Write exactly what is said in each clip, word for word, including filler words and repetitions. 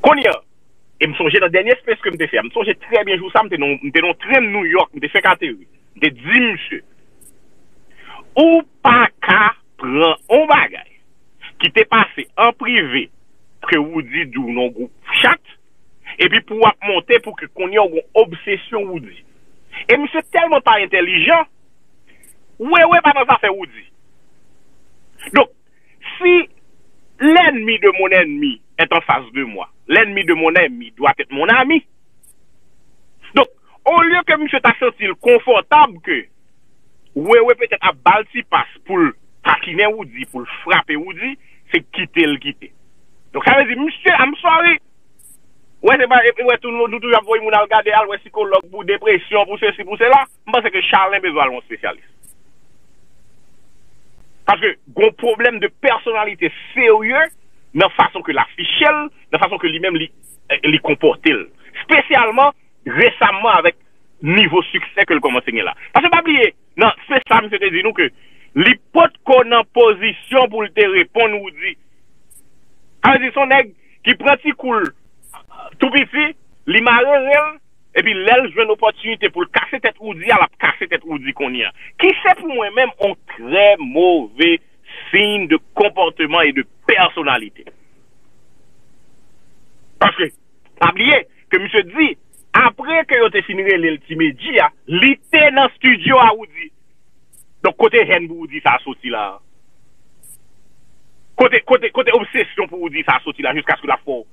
Kounye a, e m sonje nan dènye space ke m te fè a, m sonje trè byen jou sa, m te nan, m te nan tren New York, m te fenk ateri. M te di misye, ou pa ka pran yon bagay ki te pase an prive, ke Roody di w nan gwoup chat, epi pou w ap monte pou ke kounye a w gen obsesyon Roody. E misye tèlman pa entèlijan, Wewe pa nan zafè Roody. Donk, si l'ennemi de mon ennemi est en face de moi, l'ennemi de mon ami doit être mon ami. Donk, olye ke misye ta santi l konfòtab ke Wewe petèt ap ba l ti pas pou l takinen Roody, pou l frape Roody, se kite l kite. Donk, sa vle di, misye, I'm sorry, wè, se pa, e, wè, tou, nou toujou ap voye moun al gade, al wè sikològ pou depresyon, pou sesi, pou sela. M panse ke Charlin bezwen al wè yon espesyalis. Paske gon pwoblèm de pèsonalite serye nan fason ke l afiche l, nan fason ke li menm li, eh, li konpòte l. Espesyalman resamman avèk nivo siksè ke l kòmanse gen la. Paske pa bliye, nan space sa, misye te di nou ke li potko nan pozisyon pou l te reponn Roody. Sa vle di, se yon nèg ki pran ti kou l tou piti, li mare ren l, epi lè l jwenn opòtinite pou l kase tèt Roody a, l ap kase tèt Roody kounye a. Ki se pou mwen menm yon trè move siy de konpòteman e de pèsonalite. Paske, pa bliye ke misye di, apre ke yo te fin rele l Ti Medji a, li te nan estidyo a Roody. Donk, kote hèn pou Roody sa a soti la a? Kote, kote, kote obsesyon pou Roody sa a soti la, jiskaske l ap fè w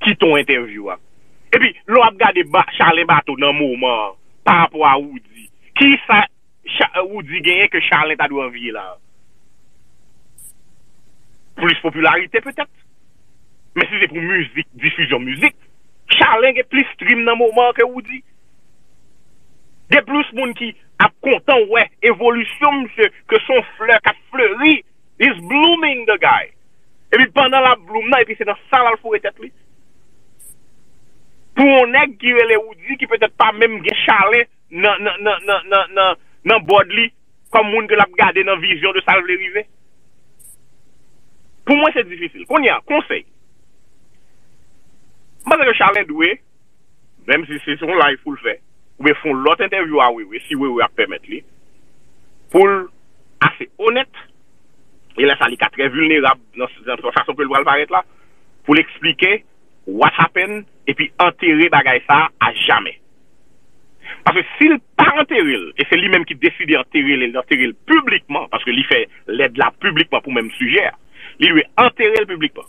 kite yon entèvyou a? Epi, lè w ap gade ba, Charlin Bato nan moman an, pa rapò a Roody, kisa Cha-, Roody genyen ke Charlin ta dwe anviye la a? Plis popilarite, petèt. Men si se pou mizik, difizyon mizik, Charlin gen plis stream nan moman an ke Roody. Gen plis moun ki ap kontan wè evolisyon misye ke se yon flè k ap fleri. He's blooming, the guy. Epi pandan l ap bloom nan, epi se nan sa l al foure tèt li. Pou yon nèg ki rele Roody, ki petèt pa menm gen Charlin nan, nan, nan, nan, nan, nan, nan bòd li, kòm moun ke l ap gade nan vizyon de sa l vle rive. Pou mwen, se difisil. Kounye a, konsèy. M panse ke Charlin dwe, menm si se, se yon live pou l fè, oubyen fè yon lòt entèvyou a Wewe, si Wewe ap pèmèt li, pou l ase onèt, e lè sa li ka trè vilnerab nan, nan fason ke l pral parèt la, pou l eksplike what happened, epi antere bagay sa a jamè. Paske si l pa antere l, e se li menm ki deside antere l, e l antere l piblikman, paske li fè lèd la piblikman pou menm sijè a, li dwe antere l piblikman.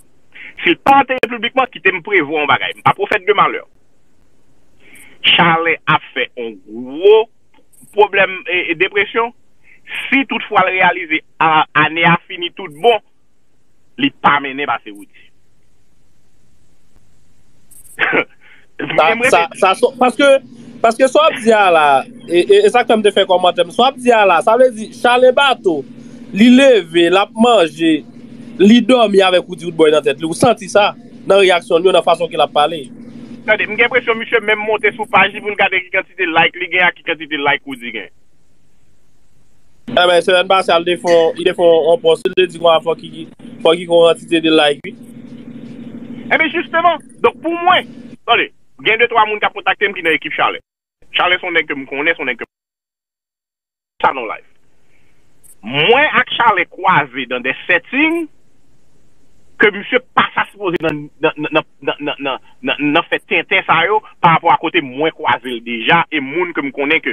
Si l pa antere l piblikman, kite m prevwa yon bagay. M pa pwofèt de malè. Charlin ap fè yon gwo pwoblèm, e, e depresyon. Si toutfwa l reyalize a, ane a fini tout bon, li pa mennen pase Roody. Sa, sa, sa, so, paske, paske sa w ap di a la, e, e, e sa k fè m te fè kòmantè m, sa w ap di a la, sa vle di, Charlin Bato, li leve, l ap manje, li dòmi avèk Roody Roodboy nan tèt li. Ou santi sa nan reyaksyon l yo, nan fason ke l ap pale? Tande, m gen enpresyon misye menm monte sou paj li pou l gade ki kantite like li gen ak ki kantite like Roody gen. Enben, semèn pase a, li te fè yon, li te fè yon, yon post, li te di konsa fòk li, fòk li gen yon kantite de like, wi. Enben, jisteman, donk pou mwen, tande, gen de twa moun k ap kontakte m ki nan ekip Charlin. Charlin se yon nèg ke m konnen, se yon nèg ke m sa nan live. Mwen ak Charlin kwaze dans des settings ke misye pa sa sipoze nan, nan, nan fè tenten sa yo pa rapò a kote mwen kwaze l deja e moun ke m konnen ke,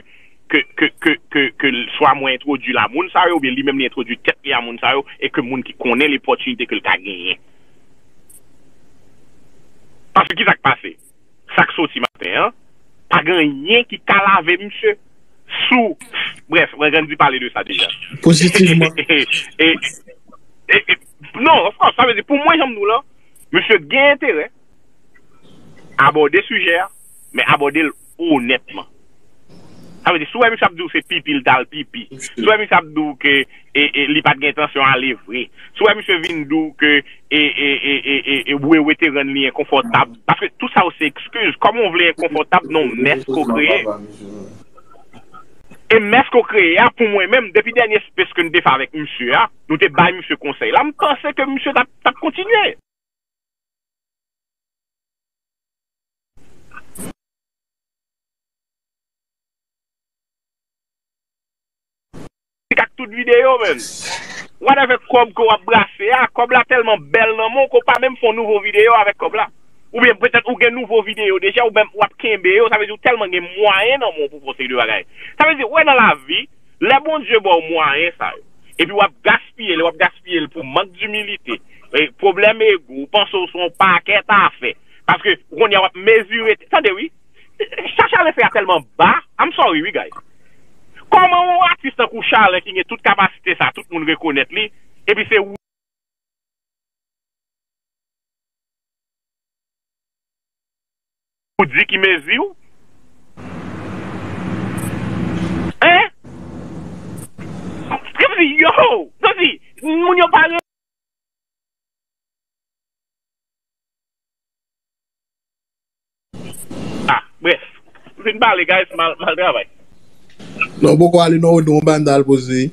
ke, ke, ke, ke, ke swa mwen entwodui l a moun sa yo oubyen li menm li entwodui tèt li a moun sa yo e ke moun ki konnen lepòtinite ke l ka genyen. Paske ki sa k pase? Sa k soti maten an, pa gen anyen ki ka lave misye sou. Brèf, mwen Gandhi pale de sa deja. Pozitivman. E, e, e, e, non, of course, sa vle di, pou mwen, jan m di w lan, misye gen enterè abòde sijè a, men abòde l onètman. Sa vle di, si w wè misye ap di w se pipi l t al pipi, si w wè misye ap di w ke e, e, li pa t gen entansyon ale vre. Si w wè misye vin di w ke e, e, e, e, e, e, Wewe te rann li enkonfòtab. Paske tout sa yo se ekskiz. Kòman w vle enkonfòtab nan yon mès ke w kreye? E mès ke w kreye a, pou mwen menm, depi dènye space ke n te fè avèk misye a, nou te bay misye konsèy la, m panse ke misye t ap, t ap kontinye. tout videyo, menn. Whatever kòb ke w ap brase a, kòb la tèlman bèl nan men w ke w pa menm fè yon nouvo videyo avèk kòb la. Oubyen petèt ou gen nouvo videyo deja, ou menm w ap kenbe yo, sa vle di ou tèlman gen mwayen nan men w pou fè yon seri de bagay. Sa vle di, ou wè nan lavi, lè Bondye ba w mwayen sa yo, epi w ap gaspiye l, w ap gaspiye l pou mank dimilite, e, pwoblèm ego, ou panse w se yon pakèt afè. Paske, kounye a w ap mezire, tande wi, sa Chalen fè a tèlman ba, I'm sorry wi, guys. Kòman yon atis tankou Chalen ki gen tout kapasite sa, tout moun rekonèt li, epi se ou di ki mezi w? Hein? Yo, yo, yo, moun yo pa Ah, bref. M fin pale, guys, m al, m al travay. Non, poko ale non, Rodon, ban dal poze.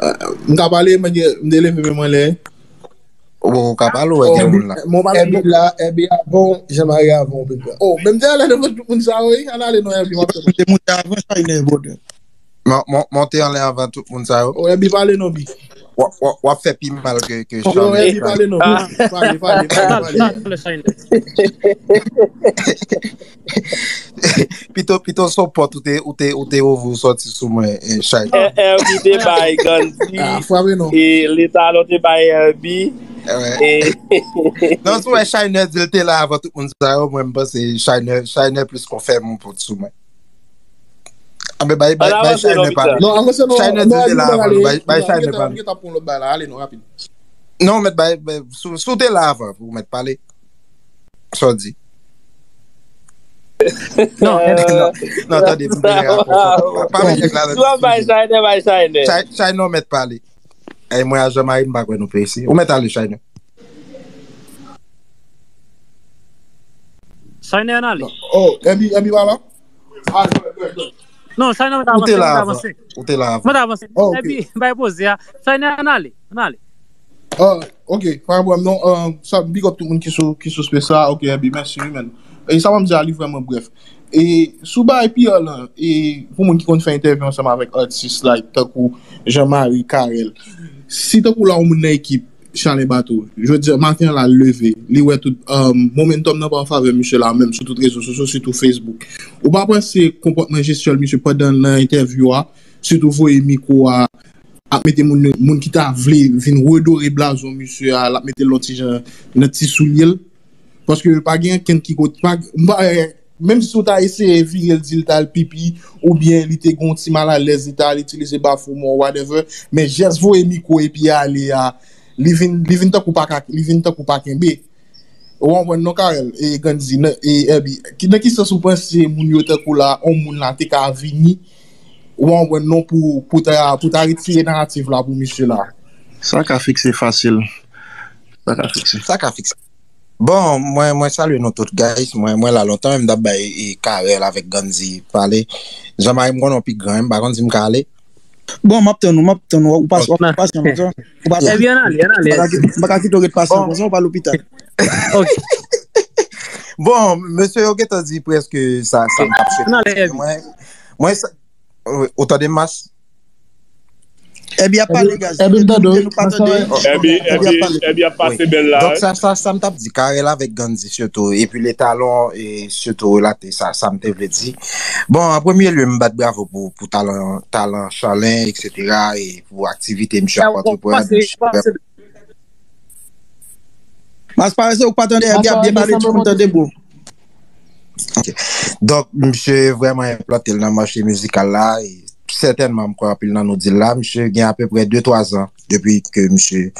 Ah, m ka pale, men m te leve men m anlè. Ou poko ka pale, ou wè gen moun la. Mon pale Èbi la, Èbi avan, Jean-Marie avan, ou peko. Oh, men m te alè devan tout moun sa, wi. An ale non, Èbi, m ap tann. Te monte avan, Chayne, brother. Monte anlè avan tout moun sa yo. Oh, Èbi pale non, Bi. W ap fè pi mal ke Chayne. Pale, pale, pale. Pito, pito se yon pòt ou te, ou te, ou te ouvri ou sòti sou mwen, Chayne. Èbi te bay Gandhi. E Letalon te bay Èbi. Non, sou wè Chayne di l te la avan tout moun sa yo, mwen m panse Chayne, Chayne plis konfèm yon pòt sou mwen. Anben bay bay bay Chayne pale. Non, avanse non. Chayne di te la avan nou. Bay bay Chayne pale. Mwen gen tan pou yon lòt bagay la. Ale non, rapid. Non, mèt bay, bay si w te la avan pou mèt pale. Sa w di? Non, non, tande, m te rapò. Pa met nèg la nan difikilte. Sou ap bay Chayne, bay Chayne. Chayne, non, mèt pale. Ay, mwen a Jean-Marie, m pa kwè nou prese. Ou mèt ale, Chayne. Chayne ann ale. Oh, Ebi, Ebi pa la? Non, Chayne mwen ta avanse, mwen ta avanse. Ou te la avan. Mwen ta avanse. Ebi, bay poze a. Chayne ann ale, ann ale. Oh, ok, pa gen pwoblèm non. Sa, big up tout moun ki sou, ki sou space la. Ok, Ebi, mèsi wi, man. E sa mwen di a, li vrèman brèf. E sou bagay P R lan, e pou moun ki konn fè entèvyou ansanm avèk atis, like, tankou Jean Marie, Carel, si tankou la yon moun nan ekip Chalen Bato, jodi a maten an la l leve, li wè tout momentum nan pa an favè misye la menm sou tout rezo sosyo, sitou Facebook. Ou pa panse konpòtman jestyèl misye pandan l nan entèvyou a, sitou voye mikwo a, ap mete moun, moun ki ta vle vin redore blazo misye a, l ap mete l yon ti jan nan ti soulye l? Paske pa gen ankenn ki kote, pa, m pa, menm si w ta eseye vire l, di l t al pipi, oubyen li te gen yon ti malalèz, li t al itilize bafoum ou whatever, men jès voye mikwo epi ale a, li vin, li vin tankou pa ka, li vin tankou pa kenbe. Ou konprann non, Carel, e Gandhi, e Ebi, nan ki sans ou panse moun yo tankou la, yon moun la te ka vini, ou konprann non, pou, pou ta, pou ta retire naratif la pou misye la? Sa ka fikse fasil. Sa ka fikse. Sa ka fikse. Bon, mwen, mwen salye nou tout, guys. Mwen, mwen la lontan, men m t ap bay e, Carel avèk Gandhi pale. Jean Marie, m konnen w pi gran, m pa konn si m ka ale. Bon, m ap tann ou, m ap tann ou. Ou pa, ou pa, ou pa, ou pa, ou pa, Ebyen, ann ale, ann ale. M pa ka kite w ret pasyan konsa, ou pa lopital. Ok. Bon, mesye yo gentan di prèske sa, sa m t ap swete. Ann ale, Ebi. Mwen, mwen, sa, ou tande m, Mas? Ebi ap pale, guys. Ebi, m tande w. Nou pa tande. Ebi, Ebi, Ebi ap pase bèl la. Donk, sa, sa, sa m t ap di, Carel avèk Gandhi sitou, epi Letalon, e sitou, relate sa, sa m te vle di. Bon, an premye lye, m bat bravo pou, pou talan, talan Chalen, eksetera, e pou aktivite misye ap antreprann. Mas parese ou pa tande, Ebi ap byen pale, tout moun tande, bro. Ok. Donk, misye vrèman enplante l nan mache mizikal la. E sètènman, m kwè anpil nan nou di l la, misye gen apeprè de twa zan depi ke misye,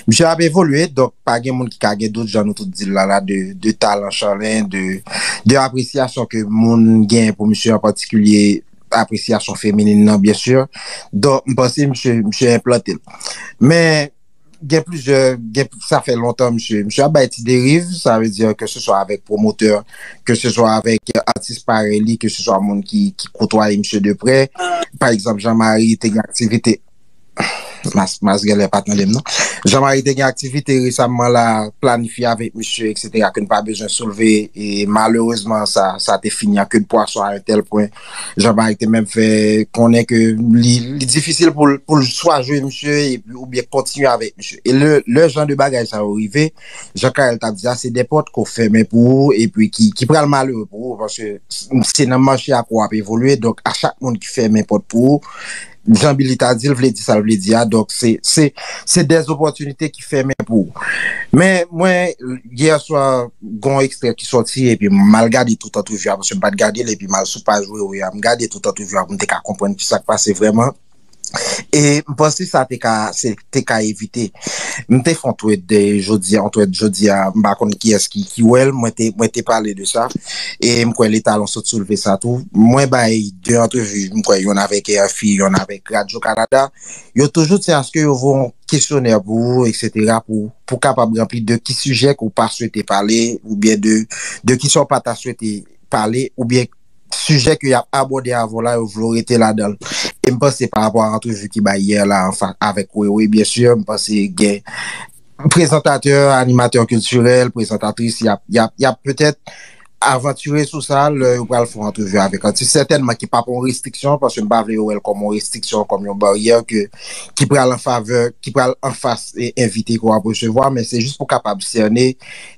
misye ap evolye. Donk, pa gen moun ki ka gen dout, jan nou tout di l la, la, de, de talan Chalen, de, de apresyasyon ke moun gen pou misye, an patikilye apresyasyon feminin nan, byen si. Donk, m panse misye, misye enplante l. Men, gen plizyè, gen, sa fè lontan misye, misye ap bay ti deriv, sa vle di ke se swa avèk pwomotè, ke se swa avèk atis parèy li, ke se swa moun ki, ki kotwaye misye de prè. Pa egzanp, Jean Marie te gen aktivite. Mas, Mas genlè pa tande m non. Jean Marie te gen aktivite resamman la, planifye avèk misye, et cetera, ke n pa bezwen soulve, e malerezman, sa, sa te fini an ke de pwason a un tel pwen. Jean Marie te menm fè konnen ke li, li difisil pou l, pou l swa jwe misye, epi, oubyen kontinye avèk misye. E lè, lè jan de bagay sa yo rive, jan Carel t ap di a, se de pòt ke w fèmen pou ou, epi ki, ki pral malere pou ou, paske se nan mache a ke w ap evolye, donk a chak moun ki fèmen pòt pou ou, jan Billy ta di l, vle di sa l vle di a. Donk, se, se, se de opòtinite ki fèmen pou ou. Men, mwen, yè swa, gon ekstrè ki sòti, epi m al gade tout antrevi a, paske m pa t gade l, epi m al sou paj Wewe a, m gade tout antrevi a pou m te ka konprann ki sa k pase vrèman. E m panse sa te ka, se, te ka evite. M te fè yon thread de jodi a, yon thread jodi a, m pa konn kiyès ki, ki wè l, mwen te, mwen te pale de sa. E m kwè Leta Lon sot soulve sa tou. Mwen bay de antrevi, m kwè yonn avèk R F I, yonn avèk Radio Canada. Yo toujou di aske yo voye yon kesyonè pou ou, et cetera, pou, pou kapab ranpli de ki sijè ke w pa swete pale, oubyen de, de ki sa w pa ta swete pale, oubyen sijè ke y ap abòde avè w la, yo vle w rete ladan l. E m panse pa rapò a antrevi ki bay yè la anfa-, avèk Wewe, byen si, m panse gen prezantatè, animatè kiltirèl, prezantatris, y ap, y ap, y ap petèt avantire sou sa lè yo pral fè yon antrevi avèk atis. Sètènman ki p ap yon restriksyon, paske m pa vle yo wè l kòm yon restriksyon, kòm yon baryè ke, ki pral an favè, ki pral anfas e envite ke w ap resevwa, men se jis pou kapab sène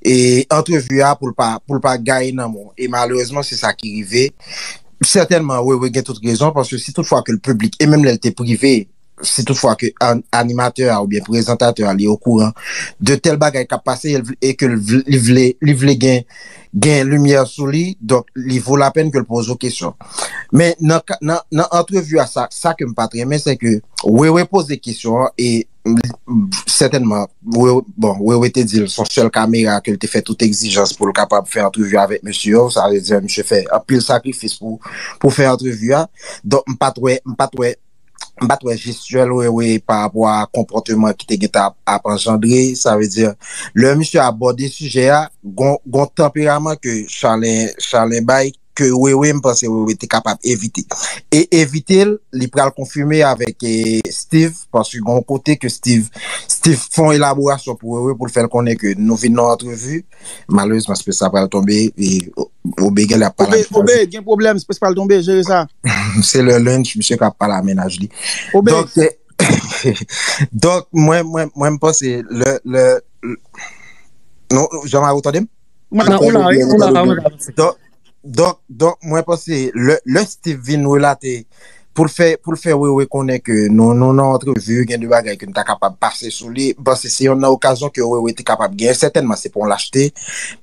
e antrevi a pou l pa, pou l pa gaye nan men w. E malerezman, se sa ki rive. Sètènman, Wewe gen tout rezon, paske si tout fwa ke l piblik, e menm lè l te prive, si tout fwa ke an-, animatè a oubyen prezantatè a li okouran de tèl bagay k ap pase e l vle, e ke l vle, li vle, li vle gen, gen limyè sou li, donk li vo lapèn ke l poze w kesyon. Men nan ka, nan, nan antrevi a, sa, sa ke m pa t renmen, se ke Wewe poze kesyon an e sètènman, Wewe, bon, Wewe te di l se yon sèl kamera ke l te fè tout egzijans pou l kapab fè antrevi avèk mesye yo. Sa vle di, misye fè anpil sakrifis pou, pou fè antrevi a. Donk, m pa t wè, m pa t wè, m pa t wè jestyèl Wewe pa rapò a konpòteman ki te gentan ap, ap anjandre. Sa vle di, lè misye abòde sijè a, gon, gon tanperaman ke Charlin, Charlin bay, ke Wewe, m panse Wewe te kapab evite. E evite l, li pral konfime avèk, e, Steve, paske gon kote ke Steve, Steve fè yon elaborasyon pou Wewe, pou l fè l konnen ke nou vin nan antrevi. Malerezman, Space la pral tonbe, e, o-, Obe genlè ap pale Obe, anpil. Obe, gen pwoblèm, Space pral tonbe, jere sa. Se lè lunch, misye ka pale a mennaj li. Obe. Donk, e, donk, mwen, mwen, mwen, m panse, lè, lè, lè, non, Jean-Marie, ou tande m? Mwen la, ou la, wi, ou la, ou la. Donk, donk, donk, mwen panse, lè, lè Steve vin relate, pou l fè, pou l fè Wewe konnen ke nou, nou nan antrevi, gen de bagay ke nou ta kapab pase sou li, m panse se yonn nan okazyon ke Wewe te kapab genyen. Sètènman, se pa yon lachte,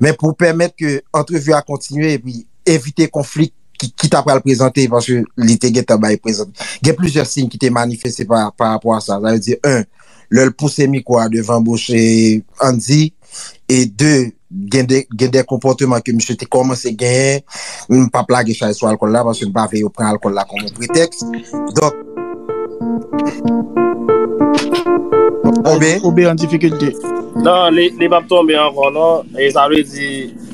men pou pèmèt ke antrevi a kontinye epi evite konfli ki, ki ta pral prezante, paske li te gentan bay prezante. Gen plizyè siy ki te manifeste pa, pa rapò a sa. Sa vle di, en, lè l pouse mikwo a devan bouch, e, Andy, e de, gen de, gen de konpòteman ke misye te kòmanse genyen. M p ap lage chay sou alkòl la, paske m pa vle yo pran alkòl la kòm yon pretèks. Donk, Obe? Obe an difikilte. Non, li, li p ap tonbe ankò, non. E sa vle di,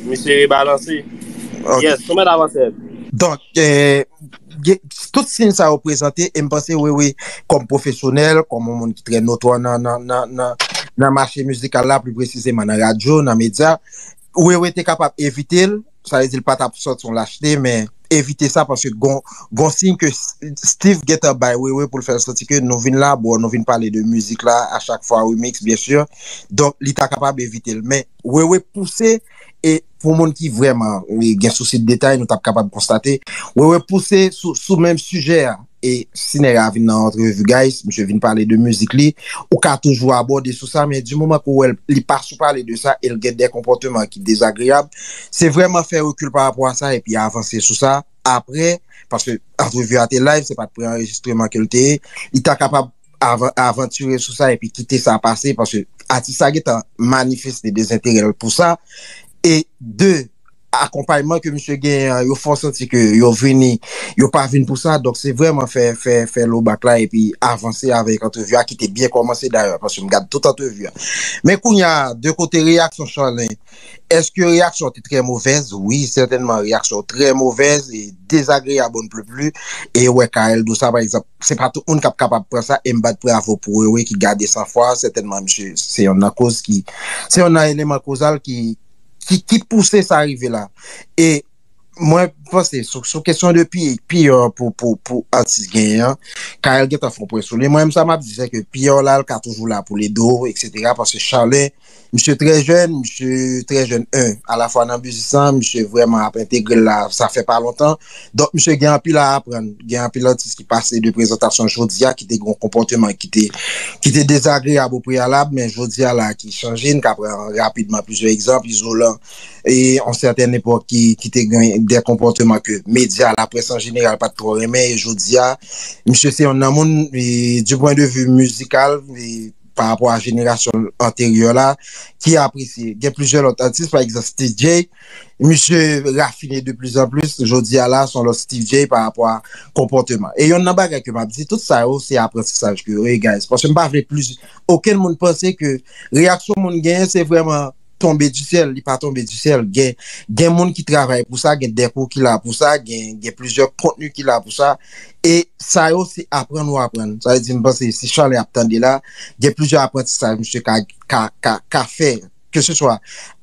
misye rebalanse. Ok. Yes, ou mèt avanse. Donk, eh, gen, tout siy sa yo prezante, e m panse Wewe, kòm pwofesyonèl, kòm yon moun ki trè notwa nan, nan, nan, nan, nan mache mizikal la, pli presizeman nan radyo, nan medya, Wewe te kapab evite l, sa vle di l pa t ap sòti yon lachte, men evite sa, paske gon, gon siy ke S-, Steve gentan bay Wewe pou l fè l santi ke nou vin la, bon, nou vin pale de mizik la, a chak fwa remix, byen si. Donk, li ta kapab evite l. Men, Wewe pouse, e pou moun ki vrèman, e, gen sousi de detay, nou t ap kapab konstate, Wewe pouse sou, sou menm sijè a. E si nèg la vin nan antrevi, guys, misye vin pale de mizik li, ou ka toujou abòde sou sa, men di moman ke w wè l, li pa sou pale de sa, e l gen de konpòteman ki dezagreyab, se vrèman fè rekil pa rapò a sa, epi avanse sou sa. Apre, paske antrevi a te live, se pa t pre-anrejistreman ke l te ye, li ta kapab avan-, avantire sou sa epi kite sa pase, paske atis la gentan manifeste dezenterè l pou sa. E de, akonpayman ke misye genyen an, yo fè w santi ke yo vini, yo pa vin pou sa. Donk, se vrèman fè, fè, fè lobak la epi avanse avèk antrevi a ki te byen kòmanse dayè, paske m gad tout antrevi a. Men kounye a, de kote reyaksyon Charlin, èske reyaksyon te trè movèz? Wi, sètènman, reyaksyon trè movèz e dezagreyab on ne peut plus. E wè, Karel Dosa, pa egzanp, se pa tout moun k ap kapab pran sa, e m bat bravo pou Wewe ki gade san fwa, sètènman, misye, se yonn nan koz ki, se yonn nan eleman kozal ki, ki, ki pouse sa rive la. E mwen panse, sou, sou kesyon de pi, piyè pou, pou, pou atis genyen an, Karel gentan fè yon pwen sou li. Mwen menm, sa m ap di, se ke piyè la, l ka toujou la pou l ede w, etsetera, paske Charlin, misye trè jèn, misye trè jèn, en, alafwa nan biznis lan, misye vrèman ap entegre l la, sa fè pa lontan. Donk, misye gen anpil a aprann. Gen anpil atis ki pase de prezantasyon jodi a, ki te gen yon konpòteman ki te, ki te dezagreyab o preyalab, men jodi a la ki chanje, n ka pran rapidman plizyè egzanp, Izolan, e yon sètèn epòk ki, ki te gen de konpòteman ke medya, laprès an jeneral pa t twò renmen, e jodi a, misye se yon nan moun, e, du point de vue mizikal, e, pa rapò a jenerasyon anteryè la, ki apresye. Gen plizyè lòt atis, pa egzanp, Steve J, misye rafine de plis an plis, jodi a la, se yon lòt Steve J pa rapò a konpòteman. E yonn nan bagay ke m ap di, tout sa yo, se aprantisaj ke yo ye, guys. Paske m pa vle plis, okenn moun panse ke reyaksyon moun genyen, se vrèman tonbe di syèl, li pa tonbe di syèl. Gen, gen moun ki travay pou sa, gen dèkou ki la pou sa, gen, gen plizyè kontni ki la pou sa. E sa yo, se aprann ou aprann. Sa vle di, m panse, si Charlin ap tande la, gen plizyè aprantisaj misye ka, ka, ka, ka fè. Ke se swa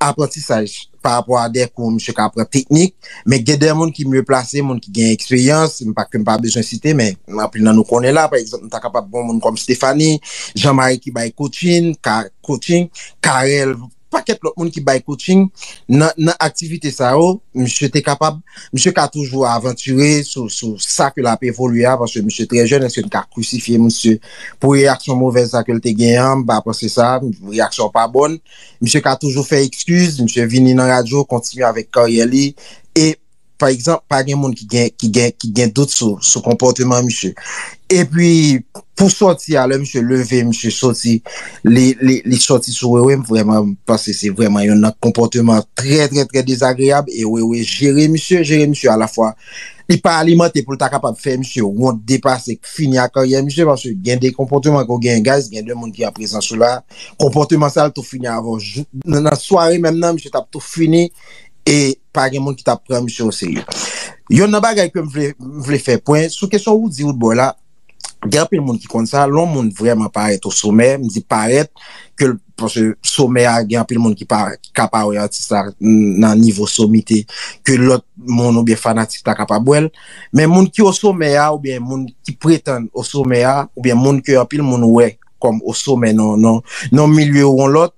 aprantisaj pa rapò a dèkou, misye ka aprann teknik, men gen de moun ki mye plase, moun ki gen eksperyans, m pa ke m pa bezwen site, men anpil nan nou konnen la, pa egzanp, m ta kapab bon moun kòm Stephanie, Jean Marie ki bay coaching, ka, coaching, Karel, pakèt lòt moun ki bay coaching nan, nan aktivite sa yo, misye te kapab, misye ka toujou avantire sou, sou sa ke l ap evolye a, paske misye trè jèn, èske n ka krisifye misye pou reyaksyon movèz sa ke l te genyen an? M pa panse sa, reyaksyon pa bòn. Misye ka toujou fè ekskiz, misye vini nan radyo, kontinye avèk karyè li, e pa egzanp, pa gen moun ki gen, ki gen, ki gen dout sou, sou konpòteman misye. Epi, pou sòti a, lè misye leve, misye sòti, li, li, li sòti sou Wewe, m vrèman, m panse se vrèman yon konpòteman trè, trè, trè dezagreyab, e Wewe jere misye, jere misye alafwa. Li pa alimante pou l ta kapab fè misye wont depase, fini ak karyè misye, paske gen de konpòteman ke w gen, guys, gen de moun ki an prezans ou la, konpòteman sa l tou fini avè w. Jou, nan, nan sware menm nan, misye t ap tou fini, e pa gen moun ki t ap pran misye oserye. Yonn nan bagay ke m vle, m vle fè pwen, sou kesyon Roody Roodboy la, gen anpil moun ki konn sa, lè yon moun vrèman parèt o somè, m di parèt, ke l, paske somè a, gen anpil moun ki pa, ki ka pa wè atis la nan nivo somite ke lòt moun oubyen fanatik la kapab wè l. Men moun ki o somè a, oubyen moun ki pretann o somè a, oubyen moun ke anpil moun wè kòm o somè nan, nan, nan milye ou yon lòt,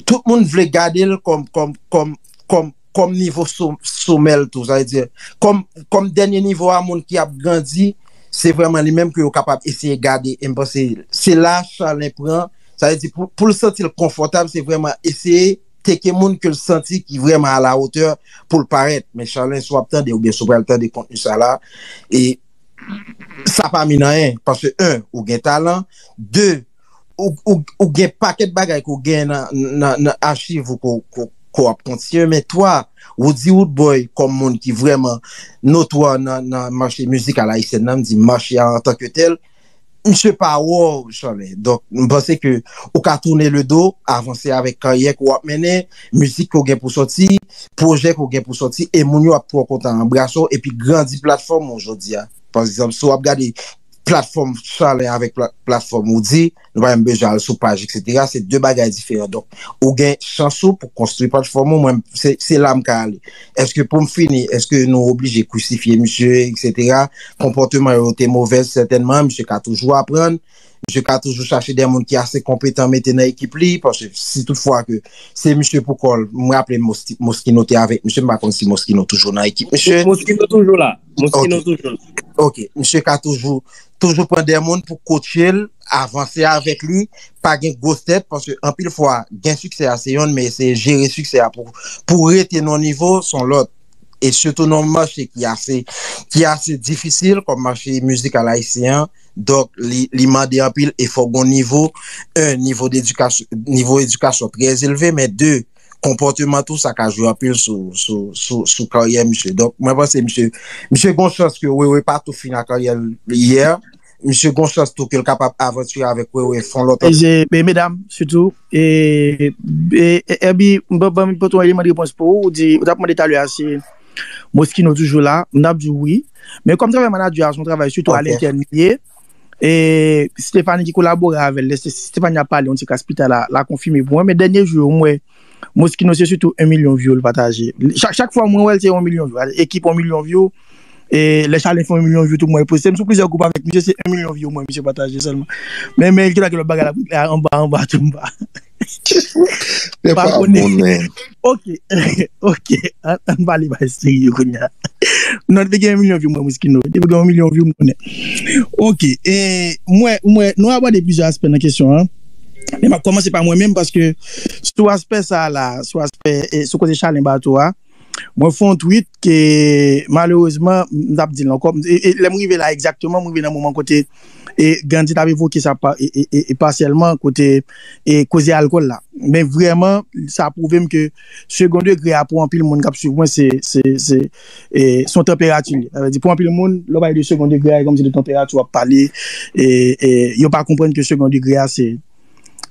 tout moun vle gade l kòm, kòm, kòm, kòm, kòm nivo so-, somè l tou. Sa vle di, kòm, kòm dènye nivo a moun ki ap grandi, se vrèman li menm ke yo kapab eseye gade. E m panse se la Charlin pran. Sa vle di, pou, pou l santi l konfòtab, se vrèman eseye teke moun ke l santi ki vrèman a la hauteur pou l parèt. Men Charlin, si w ap tande, oubyen si w pral tande kontni sa la, e sa pa min anyen. Paske, en, ou gen talan. De, ou, ou, ou gen pakèt bagay ke w gen nan, nan, nan achiv ou ke w, ke w, ke w ap kontinye. Men twa, Roody Roodboy kòm moun ki vrèman notwa nan, nan mache mizikal ayisyen nan, m di mache a antanke tèl, misye pa wè w, Charlin. Donk, m panse ke ou ka tounen le do, avanse avèk karyè ke w ap mennen, mizik ke w gen pou sòti, pwojè ke w gen pou sòti, e moun yo ap twò kontan anbrase w, epi grandi platfòm ou jodi a. Pa egzanp, si w ap gade platfòm Charlin avèk pla-, platfòm Roody, nou pa menm bezwen al sou paj, etsetera. Se de bagay diferan. Donk, ou gen chans ou pou konstwi platfòm ou. Mwen, se, se la m ka ale. Èske pou m fini, èske nou oblije krisifye misye, etsetera? Konpòteman yo te movèz, sètènman. Misye ka toujou aprann. Misye ka toujou chache de moun ki ase konpetan mete nan ekip li. Paske si toutfwa ke se misye pou kò l, m raple Moski-, Moschino te avèk misye. M pa konn si Moschino toujou nan ekip misye. Moschino toujou la. Moschino toujou la. Ok, misye ka toujou, toujou pran de moun pou kotche l, avanse avèk li, pa gen gwos tèt, paske anpil fwa, gen siksè a se yonn, men eseye jere siksè a pou, pou rete nan nivo, se yon lòt. E sitou nan yon mache ki ase, ki ase difisil, kòm mache mizikal ayisyen an, donk li, li mande anpil efò, gon nivo, en, nivo edikasyon, nivo edikasyon trè elve, men de, konpòteman tou, sa ka jwe anpil sou, sou, sou, sou karyè misye. Donk, mwen panse misye, misye gon chans ke Wewe pa tou fin ak karyè l yè. Misye gon chans tou ke l kapab avanture avèk Wewe fè yon lòt. E, e, medam, sitou, e, e, e, Herby, m ban, ban, ban yon eleman de repons pou ou, ou di, ou t ap mande talè a si Moschino toujou la, m t ap di w wi. Men kòm travay manadjè a, se yon travay sitou a lentèn li ye. E Stephanie ki kolabore avè l, lè Stephanie ap pale, yon ti kras pita la, la konfime pou mwen. Men dènye jou yo, m wè Moschino se sitou yon milyon view l pataje. Chak, chak fwa mwen wè l, se yon milyon view. Ekip yon milyon view. E lè Chalè fè yon milyon view tou, mwen poste. M sou plizyè gwoup avèk misye, se yon milyon view mwen misye pataje sèlman. Men, men, ki lòt bagay la, anba, anba, tou anba. Se pa konnen. Ok, ok. Ann, ann pale bagay serye kounye a. Non, li te gen yon milyon view mwen, Moschino. Li te gen yon milyon view mwen. Ok, e, mwen, mwen, nou abòde plizyè aspè nan kesyon an. Men m ap kòmanse pa mwen menm, paske sou aspè sa a la, sou aspè, e, sou kote Chalè Bato a, mwen fè yon tweet ke, malerezman, m t ap di l ankò, e, e, lè m rive la egzakteman, m rive nan moman kote, e, Gandhi t ap evoke sa pa, e, e, e, e pasyèlman, kote, e, koze alkòl la. Men vrèman, sa pwouve m ke second degré a pou anpil moun k ap swiv mwen, se, se, se, e, se yon tanperati li ye. Sa vle di, pou anpil moun, lè w pale de second degré a, e kòmsi de tanperati w ap pale, e, e, yo pa konprann ke second degré a, se,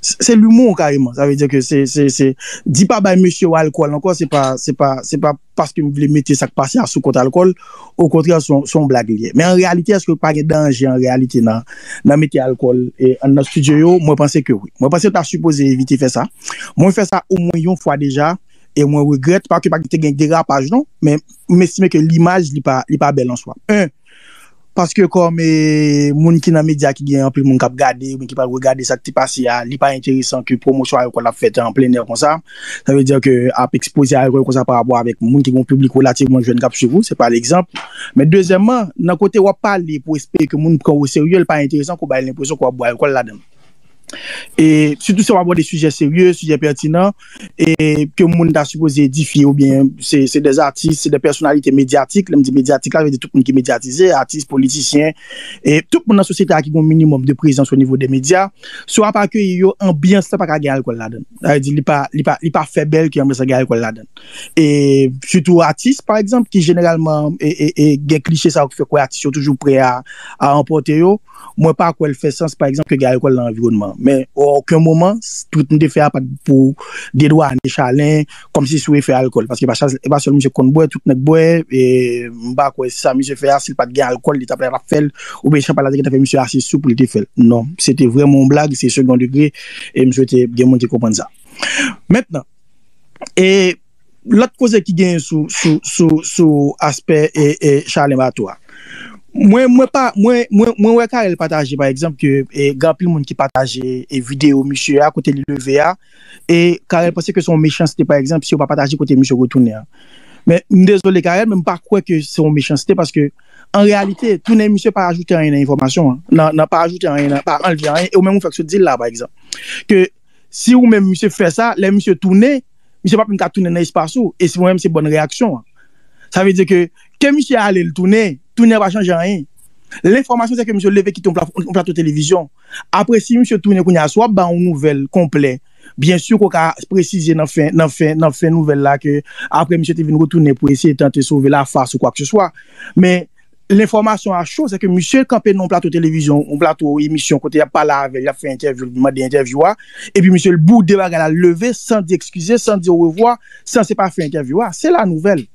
se, se limon kareman. Sa vle di ke se, se, se, di pa bay mesye yo alkòl ankò, se pa, se pa, se pa paske m vle mete sa k pase a sou kont alkòl. Okontrè, se yon, se yon blag li ye. Men an reyalite, èske pa gen danje an reyalite nan, nan mete alkòl, e, anndan estidyo yo? Mwen panse ke wi. Mwen panse yo ta sipoze evite fè sa. Mwen fè sa omwen yon fwa deja, e mwen regrèt, pa ke pa te gen derapaj non, men m estime ke limaj li pa, li pa bèl an swa. En, paske kòm, e, moun ki nan medya, ki gen anpil moun k ap gade, oubyen ki pral regade sa k te pase a, li pa enteresan ke pwomosyon alkòl ap fèt an plen è konsa. Sa vle di ke ap ekspoze alkòl konsa pa rapò avèk moun ki gen yon piblik relativman jèn k ap swiv ou, se pa legzanp. Men dezyèmman, nan kote w ap pale pou espere ke moun pran w o serye, li pa enteresan ke w bay l lenpresyon ke w ap bwè alkòl ladan l. E sitou si w ap abòde sijè serye, sijè pètinan, e ke moun ta sipoze edifye, oubyen se, se de atis, se de pèsonalite medyatik. Lè m di medyatik la, vle di tout moun ki medyatize, atis, politisyen, e tout moun nan sosyete a ki gen yon minimòm de prezans o nivo de medya. Si w ap akeyi yo, anbyans la pa ka gen alkòl ladan l. Sa vle di, li pa, li pa, li pa fè bèl ke anbyans la gen alkòl ladan l. E sitou atis, pa egzanp, ki jeneralman, e, e, e, gen klise sa yo ki fè kwè atis yo toujou prè a, a anpòte yo. Mwen pa kwè l fè sans, pa egzanp, ke gen alkòl nan anviwònman an. Men, a okenn moman, tweet m te fè a pa t pou dedwanye Chalè, kòmsi sou efè alkòl. Paske e pa, e pa sèl misye k konn bwè, tout nèg bwè, e m pa kwè sa misye fè a, si l pa t gen alkòl, li t ap, t ap fè l, oubyen chanpay la te gentan fè misye ase sou pou li te fè l. Non, se te vrèman yon blag, se second degré, e m swete gen moun ki konprann sa. Mentnan, e lòt koze ki genyen sou, sou, sou, sou aspè, e, e, Chalè Bato a. Mwen, mwen pa, mwen, mwen, mwen wè Carel pataje, pa egzanp, ke, e, gen anpil moun ki pataje, e, videyo misye a, kote li leve a, e Carel panse ke se yon mechanste, pa egzanp, si yo pa pataje kote misye retounen an. Men, m dezole, Carel, men m pa kwè ke se yon mechanste, paske, an reyalite, tounen misye pa ajoute anyen nan enfòmasyon an, nan, nan pa ajoute anyen, nan, pa anlve anyen, e ou menm ou fèk sot di l la, pa egzanp. Ke si ou menm misye fè sa, lè misye tounen, misye p ap menm ka tounen nan espas ou. E si mwen menm se bòn reyaksyon an. Sa vle di ke, ke misye ale, l tounen, tounen an pa chanje anyen. Lenfòmasyon se ke misye leve kite yon pla-, yon plato televizyon. Apre, si misye tounen kounye a, si w ap ba yon nouvèl konplè, byen si ke w ka presize nan fen, nan fen, nan fen nouvèl la ke apre misye te vin retounen pou eseye tante sove lafas ou kwakeseswa. Men, lenfòmasyon a cho, se ke misye kanpe nan yon plato televizyon, yon plato emisyon kote y ap pale avè l, y ap fè entèvyou, l mande entèvyou a, epi misye l boude bagay la, l leve san di eskize, san di orevwa, san se pa fen entèvyou a. Se la nouvèl.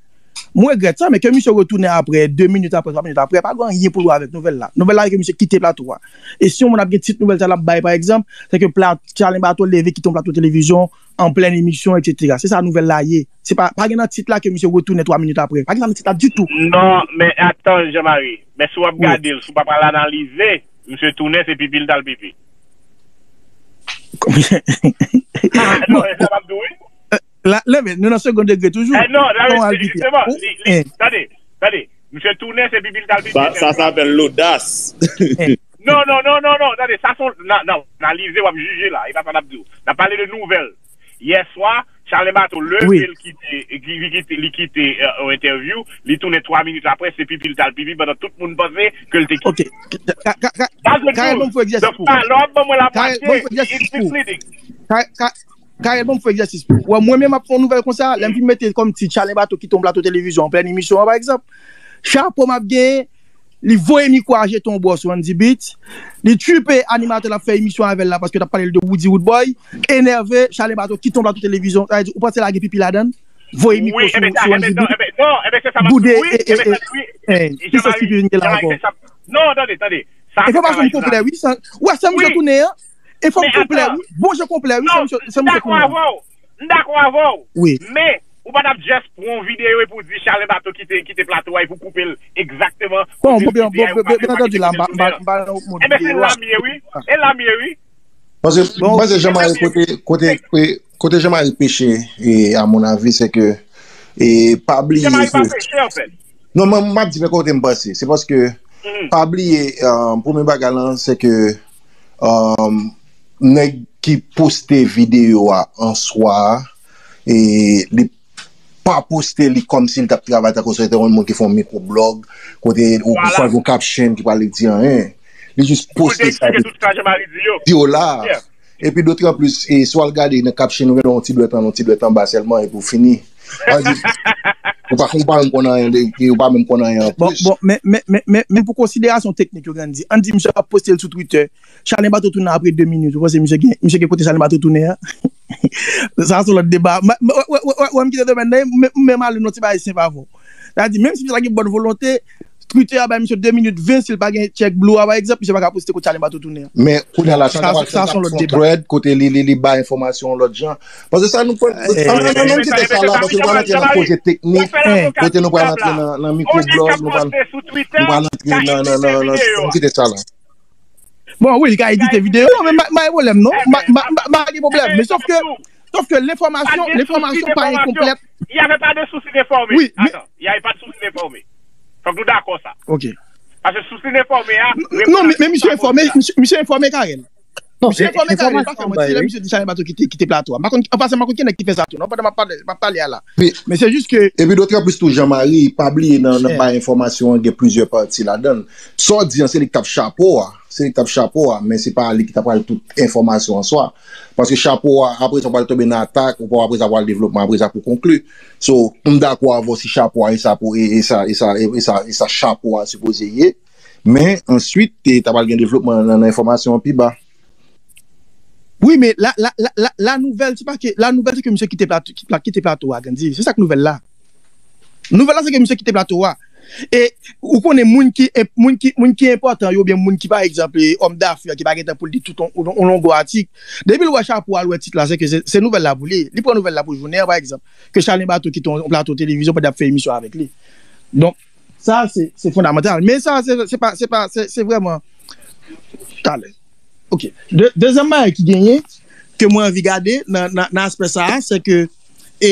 Mwen regrèt sa, men ke misye retounen apre, de minit apre, twa minit apre, pa gen anyen pou l wè avèk nouvèl la. Nouvèl la, se ke misye kite plato a. E si yon moun ap gen tit nouvèl sa l ap bay, pa egzanp, se ke pla-, Chalè Bato leve kite yon plato televizyon, an plèn emisyon, etsetera. Se sa nouvèl la ye. Se pa, pa gen nan tit la ke misye retounen twa minit apre. Pa gen sa nan tit la ditou. Non, men atann, Jean Marie. Men si w ap gade l, si w pa pral analize, misye tounen, se pipi l t al pipi. Ah, non, e sa m ap di w, wi. La, la, men nou nan second degré toujou. Eh, non, la, men, jisteman, li, li, tande, tande. Misye tounen, se pipi l t al pipi. Sa, sa, sa apèl lodas. Non, non, non, non, non, tande, sa se yon, nan, nan, analize, w ap jije la, e pa sa n ap di w. N ap pale de nouvèl. Yè swa, Chalè Bato leve, l kite, li, li kite, li kite, eh, yon entèvyou, li tounen twa minit apre, se pipi l t al pipi pandan tout moun panse ke l te kite. Ok. Ka, ka, ka, Carel, ban m fè egzèsis pou ou. Donk, lè w ap ban mwen la pati, it's misleading. Ka, ka, Karèl, bon, m fè egzèsis pou ou. Wè, mwen menm ap fè yon nouvèl konsa, lè m fin mete kòm tit Chalen Bato kite yon plato televizyon an plèn emisyon an, pa egzanp, chapo m ap genyen, li voye mikwo a jete yon bò sou Andy Beat, li tripe animatè l ap fè emisyon avè l la paske t ap pale l de Woody Woodboy, enève, Chalen Bato kite yon plato televizyon, sa vle di, ou panse l a gen pipi ladan l? Voye mikwo sou, sou Andy Beat, boude, e, e, e, e, ki sòs pipi vin gen la ankò? Non, tande, tande. Enfòmasyon m konplè, wi. Ou wè, se misye tounen an. Enfòm konplè, wi. Bon jan konplè, wi. Se misye, se misye tounen an. M dakò avè w. M dakò avè w. Wi. Men, ou pa t ap just pran yon videyo epi w di Chalen Bato kite, kite plato a epi w koupe l egzakteman. Bon, bon, byen antandi la, m pa, m pa, m pa nan mond videyo a. Enben, se la m ye, wi. E la m ye, wi. Paske, bon, paske Jean Marie kote, kote, kote Jean Marie peche, e, a mon avi, se ke, e, pa bliye ke. Non, mwen, m ap di men kote m panse. Se paske, pa bliye, um, premye bagay lan, se ke, um, nèg ki poste videyo a an swa, e li pa poste li kòmsi li t ap travay tankou se te yon moun ki fè yon mikroblòg, kote ou fè yon caption ki pa vle di anyen. Li jis poste sa epi di yo la. Epi dotranplis, e, si w al gade nan caption, ou gen yon ti dwèt anlè, yon ti dwèt anba sèlman, epi w fini. Sa vle di, ou pa, ou pa menm konn anyen, de- ou pa menm konn anyen anplis. Bon, bon, men, men, men, men, men pou konsiderasyon teknik, yo gen di, ann di misye ap poste l sou Twitter, Chalen Bato tounen apre de minit. Ou panse misye gen, misye gen kote Chalen Bato tounen an? Sa se yon lòt deba. Wè, wè, wè, wè, wè, m kite domèn nan, men, men m ale nan ti bagay senp avè w. Sa vle di, menm si misye ta gen bòn volonte, Twitter a bay misye de minit ven, si l pa gen check blue a, pa egzanp, misye pa ka poste kote Chalen Bato tounen an. Men, kounye a la, sa, sa, sa se yon lòt deba. Thread, kote li, li, li bay enfòmasyon lòt jan. Paske sa nou pral, ann, ann, ann kite sa la, paske nou pral antre nan koze teknik, kote nou pral antre nan, nan mikroblòg, nou pral, nou pral antre nan, nan, nan, nan, ann kite sa la. Bon, wi, li ka edite videyo, non, men m pa gen pwoblèm, non. M pa gen pwoblèm. Men sòf ke, sòf ke lenfòmasyon, lenfòmasyon pa enkonplèt. Il y avait pas de souci d'informer. Wi, men. Attends, il y avait pas de souci d'informer. Fòk nou dakò sa. Ok. Paske souci d'informer a. Non, men, men misye enfòme, misye, misye enfòme Karèl. Misye enfòme Karèl, pa fè manti, lè misye di Chalen Bato kite, kite plato a. M pa konn, an pasan, m pa konn ki nèg ki fè sa tou, non, pandan m ap pale, m ap pale a la. Men se jis ke. Epi dotranplis tou, Jean Marie, pa bliye nan, nan bay enfòmasyon an, gen plizyè pati ladan l. Sa w di an, se li k t ap chapo a. Se li k t ap chapo a, men se pa li ki ta pral tout enfòmasyon an swa. Paske chapo a, apre sa, w pral tonbe nan atak, ou pa, apre sa, pral devlopman, apre sa, pou konkli. So, m dakò avè w si chapo a, e sa pou, e, e sa, e sa, e, e sa, e sa chapo a sipoze ye. Men, answit, e, ta pral gen devlopman nan, nan enfòmasyon an pi ba. Wi, men la, la, la, la, la nouvèl, se pa ke, la nouvèl, se ke misye kite plato, ki pla-, kite plato a, Grandy. Se sa k nouvèl la. Nouvèl la, se ke misye kite plato a. E ou konnen moun ki, e moun ki, moun ki enpòtan yo, oubyen moun ki, pa egzanp, e, òm dafè ki pa gen tan pou l li tout on, on, on longo atik. Depi l wè chapo a, l wè tit la, se ke se, se nouvèl la pou li. Li pran nouvèl la pou jounen an, pa egzanp. Ke Chalen Bato kite on, on plato televizyon pandan y ap fè emisyon avèk li. Donk, sa, se, se fondamantal. Men sa, se, se pa, se pa, se, se vrèman. Talè. Ok. De-, dezyèm bagay ki genyen, ke mwen anvi gade nan, nan, nan aspè sa a, se ke, e,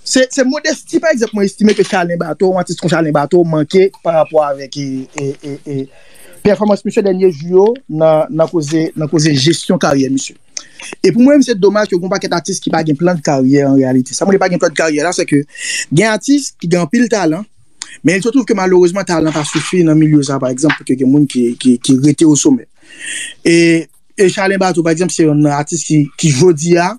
se, se modesti, pa egzanp, mwen estime ke Chalen Bato, yon atis kon Chalen Bato, manke pa rapò avèk, e, e, e, e, pèfòmans misye dènye jou yo nan, nan koze, nan koze jesyon karyè misye. E pou mwen, se domaj ke gen yon pakèt atis ki pa gen plan de karyè an reyalite. Sa mwen pa gen plan de karyè la, se ke gen atis ki gen anpil talan, men il se trouve ke malerezman, talan pa sifi nan milye sa, pa egzanp, pou ke gen moun ki, ki, ki rete o somè. E, e Chalen Bato, pa egzanp, se yon atis ki, ki jodi a,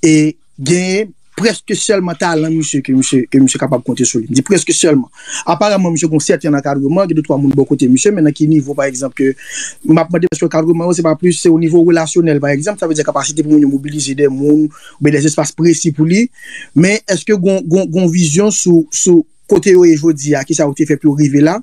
e genyen prèske sèlman talan misye ke misye, ke misye kapab konte sou li. M di prèske sèlman. Aparaman, misye gen yon sèten ankadreman, gen de twa moun bò kote misye, men nan ki nivo, pa egzanp, ke m ap mande, paske ankadreman yo, se pa plis, se o nivo relasyonèl, pa egzanp, sa vle di kapasite pou moun yo mobilize de moun, oubyen de espas presi pou li. Men èske gon, gon, gon vizyon sou, sou kote yo ye jodi a, kisa yo te fè pou yo rive la?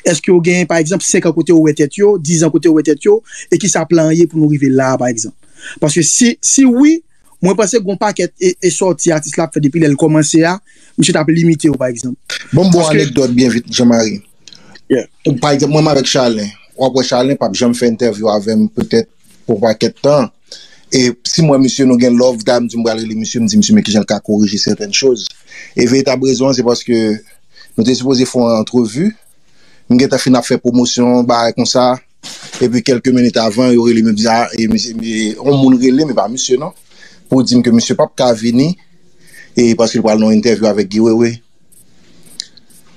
Èske yo gen, pa egzanp, senk an kote yo wè tèt yo, diz an kote yo wè tèt yo, e kisa plan an ye pou nou rive la a, pa egzanp? Paske si, si wi, mwen panse gon pakèt e, e sòti atis la ap fè depi lè l kòmanse a, misye t ap limite yo, pa egzanp. Bon, bon, anekdòt byen vit, Jean Marie. Yeah. Pa egzanp, mwen menm avèk Chalen. W ap wè Chalen p ap janm fè entèvyou avè m, petèt, pou yon pakèt tan. E si mwen, misye, nou gen love, ta m di m pral rele misye, m di misye, men kijan l ka korije sètèn choz. E veritab rezon an, se paske nou te sipoze fè yon antrevi. M gentan fin ap fè pwomosyon, bagay konsa. Epi kèlke minit avan, yo rele m, yo di, a, e misye, e, yon moun rele m, e pa misye, non. Pou di m ke misye p ap ka vini, e paske l pral nan yon entèvyou avèk Guy Wewe.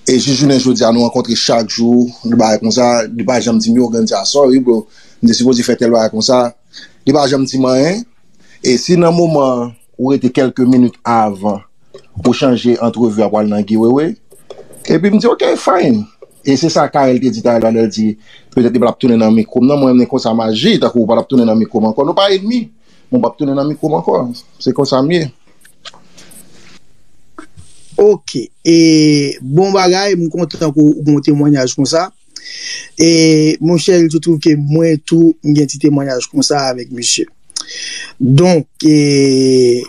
E jis jounen jodi a, nou rankontre chak jou, de bagay konsa, li pa janm di m, yo, Grandy, a, sorry, bro. M te sipoze fè tèl bagay konsa. Li pa janm di m anyen. E si nan moman ou rete kèlke minit avan ou chanje antrevi a pral nan giwewe, epi m di, "Ok, fine." E se sa Carel te di talè, lè l di, "Petèt li pa t ap tounen nan mikwo m nan." Mwen menm, konsa m aji, tankou ou pa t ap tounen nan mikwo m ankò. Nou pa ènmi, men w p ap tounen nan mikwo m ankò. Se konsa m ye. Ok. E bon bagay, m kontan ke w gen yon temwanyaj konsa. E monchè, il se trouve ke mwen tou, m gen ti temwanyaj konsa avèk misye. Donk, e,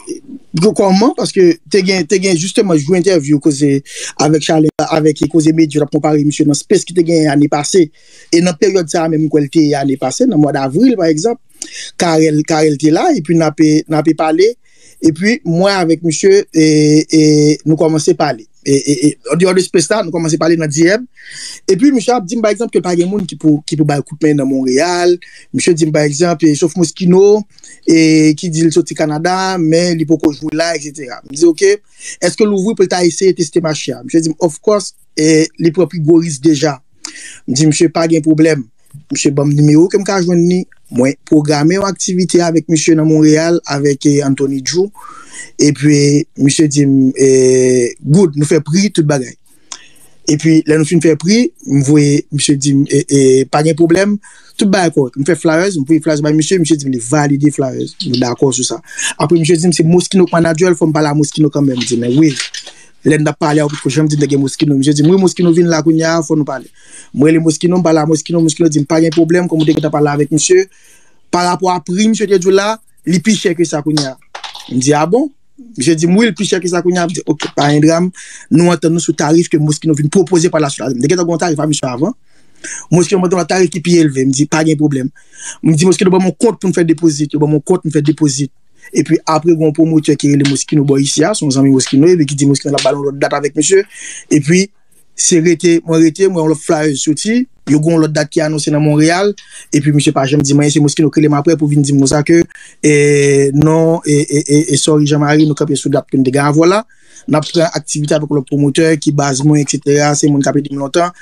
kòman? Paske te gen, te gen jisteman, jou entèvyou koze avèk Charlin, avèk koze medya, l ap konpare misye nan space ki te gen ane pase. E nan peryòd sa a menm, m kwè l te ye ane pase, nan mwa davril, pa egzanp, Carel, Carel te la, epi n ape, n ape pale. Epi, mwen avèk misye, e, e, nou kòmanse pale. E, e, e, an deyò de space la, nou kòmanse pale nan D M. Epi, misye ap di m, pa egzanp, ke pa gen moun ki pou, ki pou bay kout men nan Monreyal. Misye di m, pa egzanp, e, sof Moschino, e, ki di l soti Kanada, men li poko jwe la, etsetera. M di, "Ok, èske l ouvri pou l ta eseye teste mache a?" Misye di m, "Of course, e, li pran pi gwo risk deja." M di, "Misye, pa gen pwoblèm." Misye ban m nimewo ke m ka jwenn li. Mwen pwograme yon aktivite avèk misye nan Monreyal, avèk, e, Anthony Drew. Epi, misye di m, e, "Good, nou fè pri, tout bagay." Epi, lè nou fin fè pri, m voye, misye di m, e, e, "Pa gen pwoblèm, tout bagay kòrèk." M fè flyers, m voye flyers bay misye, misye di m li valide flyers. Nou dakò sou sa. Apre, misye di m se Moschino k manager l, fò m pale a Moschino kanmenm. M di, "Men wi." Lè n t ap pale a, ou potko janm di m te gen Moschino. Misye di m, "Wi, Moschino vin la kounye a, fò nou pale." M rele Moschino, m pale a Moschino, Moschino di m, "Pa gen pwoblèm, kòm ou te gentan pale avèk misye, pa rapò a pri misye te di w la, li pi chè ke sa kounye a." M di, "A bon?" Misye di m, "Wi, li pi chè ke sa kounye a." M di, "Ok, pa gen dram, nou antann nou sou tarif ke Moschino vin pwopoze pa laswit." M te gentan gen yon tarif a misye avan. Moschino mande yon tarif ki pi elve. M di, "Pa gen pwoblèm." M di, "Moschino ban m yon kont pou n fè depozit." Yo ban m yon kont, m fè depozit. Epi apre, gen yon pwomotè ki rele Moschino bò isi a, se yon zanmi Moschino, epi ki di Moschino l ap ba l yon lòt dat avèk misye. Epi, se rete, mwen rete, mwen yon lòt flyers soti, yo gen yon lòt dat ki anonse nan Monreyal, epi misye pa janm di m anyen, se Moschino ki rele m apre pou vin di m konsa ke, e, non, e, e, e, e, sorry Jean Marie, nou kanpe sou dat ke n te gen avè w la, n ap pran aktivite avèk yon lòt pwomotè ki baz mwen, etsetera, se moun k ap ede m lontan.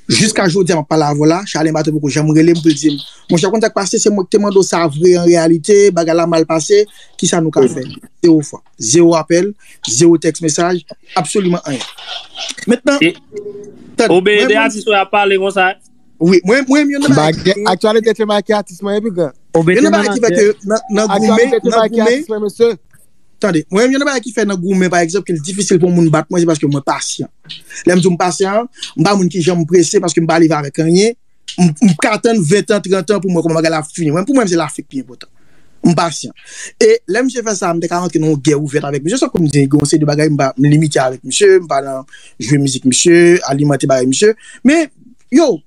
Jiska jodi a m ap pale avè w la, Charlin Bato poko janm rele m pou l di m, "Monchè, ou konn sa k pase, se mwen ki te mande w sa vre an reyalite, bagay la mal pase, kisa nou ka fè?" Zewo fwa. Zewo apèl, zewo tèks mesaj, absoliman anyen. Mentnan, tande, Ou byen ede atis ou ap pale konsa? Wi, mwen, mwen, yon nan bagay ki... Aktyalite te make atis mwen epi gran. Yon nan bagay ki fè ke nan, nan goumen, nan goumen, tande, mwen, yon nan bagay ki fè nan goumen, pa egzanp, ke l difisil pou yon moun bat mwen, se paske mwen pasyan. Lè m di w m pasyan, m pa moun ki janm prese paske m pa leve avèk anyen. M, m ka tann ven tan, trant an pou m wè kòman bagay la ap fini. Mwen, pou mwen, se Lafrik ki enpòtan. M pasyan. E lè misye fè sa, m te ka rantre nan yon gè ouvèt avèk misye. Sa kòm di, gen yon seri de bagay, m pa, m limite avèk misye, m pa nan jwe mizik misye, alimante bagay misye. Men, yo,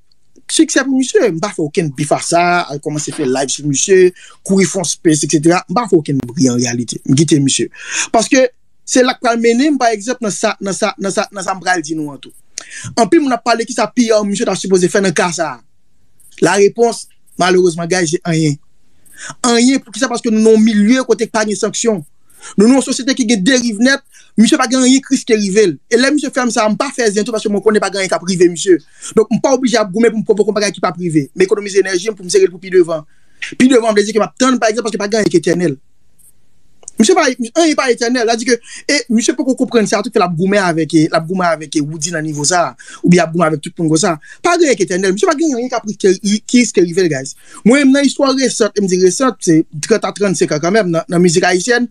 siksè pou misye, m pa fè okenn bif a sa, al kòmanse fè live sou misye, kouri fè yon space, etsetera. M pa fè okenn bri an reyalite. M kite misye. Paske, se la k pral mennen m, pa egzanp, nan sa, nan sa, nan sa, nan sa m pral di nou an tou. Anpil moun ap pale kisa P R misye ta sipoze fè nan ka sa a. Larepons, malerezman, guys, se anyen. Anyen, poukisa? Paske nou nan yon milye kote k pa gen sanksyon. Nou nan yon sosyete ki gen deriv nèt, misye pa gen anyen k riske rive l. E lè misye fè m sa a, m pa fè zen tou paske mwen konnen pa gen anyen k ap rive misye. Donk, m pa oblije ap goumen pou m pwovoke yon bagay ki p ap rive. M ekonomize enèji m pou m sere l pou pi devan. Pi devan, vle di ke m ap tann, pa egzanp, paske pa gen anyen ki etènèl. Misye pa, anyen pa etènèl. Sa di ke, e misye poko konprann sa tou, ke l ap goumen avèk, l ap goumen avèk Roody nan nivo sa, oubyen ap goumen avèk tout moun konsa. Pa gen anyen ki etènèl. Misye pa gen anyen k ap riske, ki riske rive l, guys. Mwen menm nan istwa resant, e m di resant, se trant a trannsenk an kanmenm, nan, nan mizik ayisyèn,